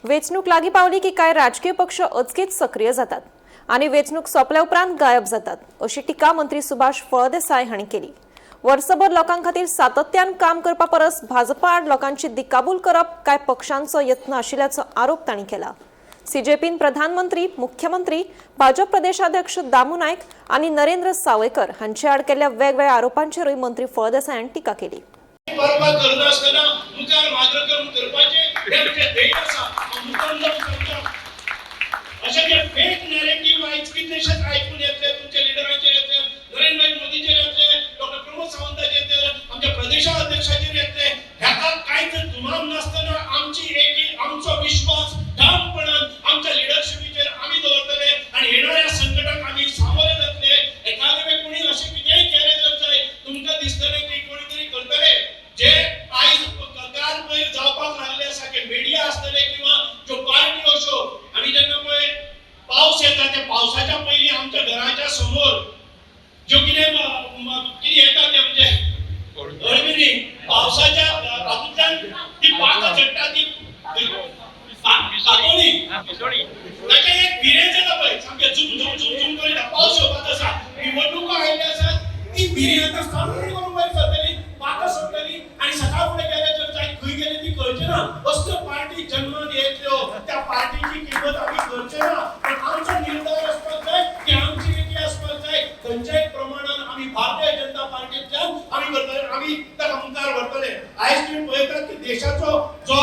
वेंचणूक लागीं पावली की कांय राजकीय पक्ष अचकीत सक्रीय जातात आनी वेंचणूक सोंपल्या उपरांत गायब जातात, अशी टिका मंत्री सुभाष फळदेसाय हांणी केली. वर्सभर लोकां खातीर सातत्यान काम करपा परस भाजपा आड लोकांची दिकाबूल करप कांय पक्षांचो यत्न आशिल्ल्याचो आरोप तांणी केला. सीजेपीन प्रधानमंत्री, मुख्यमंत्री, भाजप प्रदेशाध्यक्ष दामू नायक आनी नरेंद्र सावयकर हांचे आड केल्ल्या वेगवेगळ्या आरोपांचेरूय मंत्री फळदेसाय हांणी टिका केली. पर्वा करनासतना मुखार मार्गक्रमण करपाचें हें आमचें ध्येय आसा. हांव मुद्दाम जावन सांगता, अशें जे फेक नॅरेटिव्ह आयज कितलेशेच आयकून येतले, तुमच्या लिडरांचेर येतले, नरेंद्र मोदीचेर येतले, डॉक्टर प्रमोद सावंताचेर येतले, आमच्या प्रदेशाध्यक्षाचेर येतले, ह्याका कांयच दुमाम नासतना आमची एक आमचो विश्वास ठामपणान आमच्या लिडरशिपीचेर आमी दवरतले आनी येणाऱ्या संकटाक आमी सामोरे जातले. एखादे वेळ कोणी अशें कितेंय केलें जर जाय, तुमकां दिसतलें की कोणी तरी करतले, जे आयज काल पयर जावपाक लागले आसा की मिडिया आसतले किंवा ज्यो पार्टी अश्यो. आमी जेन्ना पळय पावस येता, त्या पावसाच्या पयलीं आमच्या घराच्या समोर ज्यो कितें कितें येता तें म्हणजे अळमिनी, पावसाच्या हातूंतल्यान ती पाखां चडटा, ती पातोळी, ताचें एक भिरें जाता पळय, सामकें झुम झुम झुम झुम करीत पावस येवपाचो आसा, निवडणुको आयिल्ल्यो आसात, ती भिरीं आतां सामकी करून वयर सरतली, पाखां सोडटली आनी सकाळ फुडें गेले जर जाय खंय गेले ती कळचें ना. असल्यो पार्टी जन्माक येतल्यो, त्या पार्टीची किंमत आमी करचे ना. पण आमचो निर्धार आसपाक जाय की आमची एकी आसपाक जाय. खंयच्याय प्रमाणान आमी भारतीय जनता पार्टींतल्यान आमी करतले, आमी ताका मुखार व्हरतले. आयज तुमी पळयतात की देशाचो जो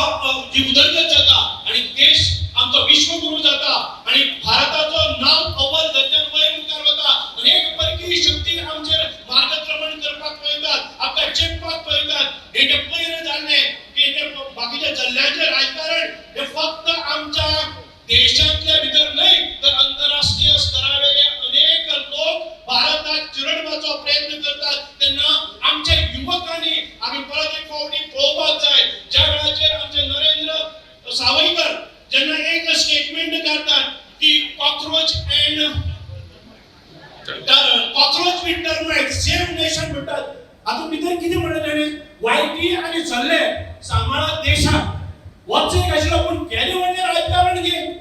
जी उदरगत जाता आनी देश आमचो विश्वगुरू जाता आनी भारताचो नांव अव्वल दर्जान वयर मुखार वता, अनेक परकीय शक्ती आमचेर मार्गक्रमण करपाक पळयतात, आमकां चेपपाक पळयतात. हे जे पयर जाल्लें की हे बाकीच्या जल्ल्यांचें राजकारण, हे फक्त आमच्या देशांतल्या भितर न्हय तर आंतरराष्ट्रीय स्तरावेले अनेक लोक भारताक चिरडपाचो प्रयत्न करतात. तेन्ना आमच्या युवकांनी आमी परत एक फावटी पळोवपाक जाय, ज्या वेळाचेर आमचे नरेंद्र सावयकर जेन्ना एक स्टेटमेंट करतात की cockroach and cockroach with termite save nation म्हणटात, हातूंत भितर कितें म्हणलें ताणें? वायटी आनी सल्ले सांबाळा देशाक. वच एक आशिल्लो, पूण केदें व्हडलें राजकारण गे.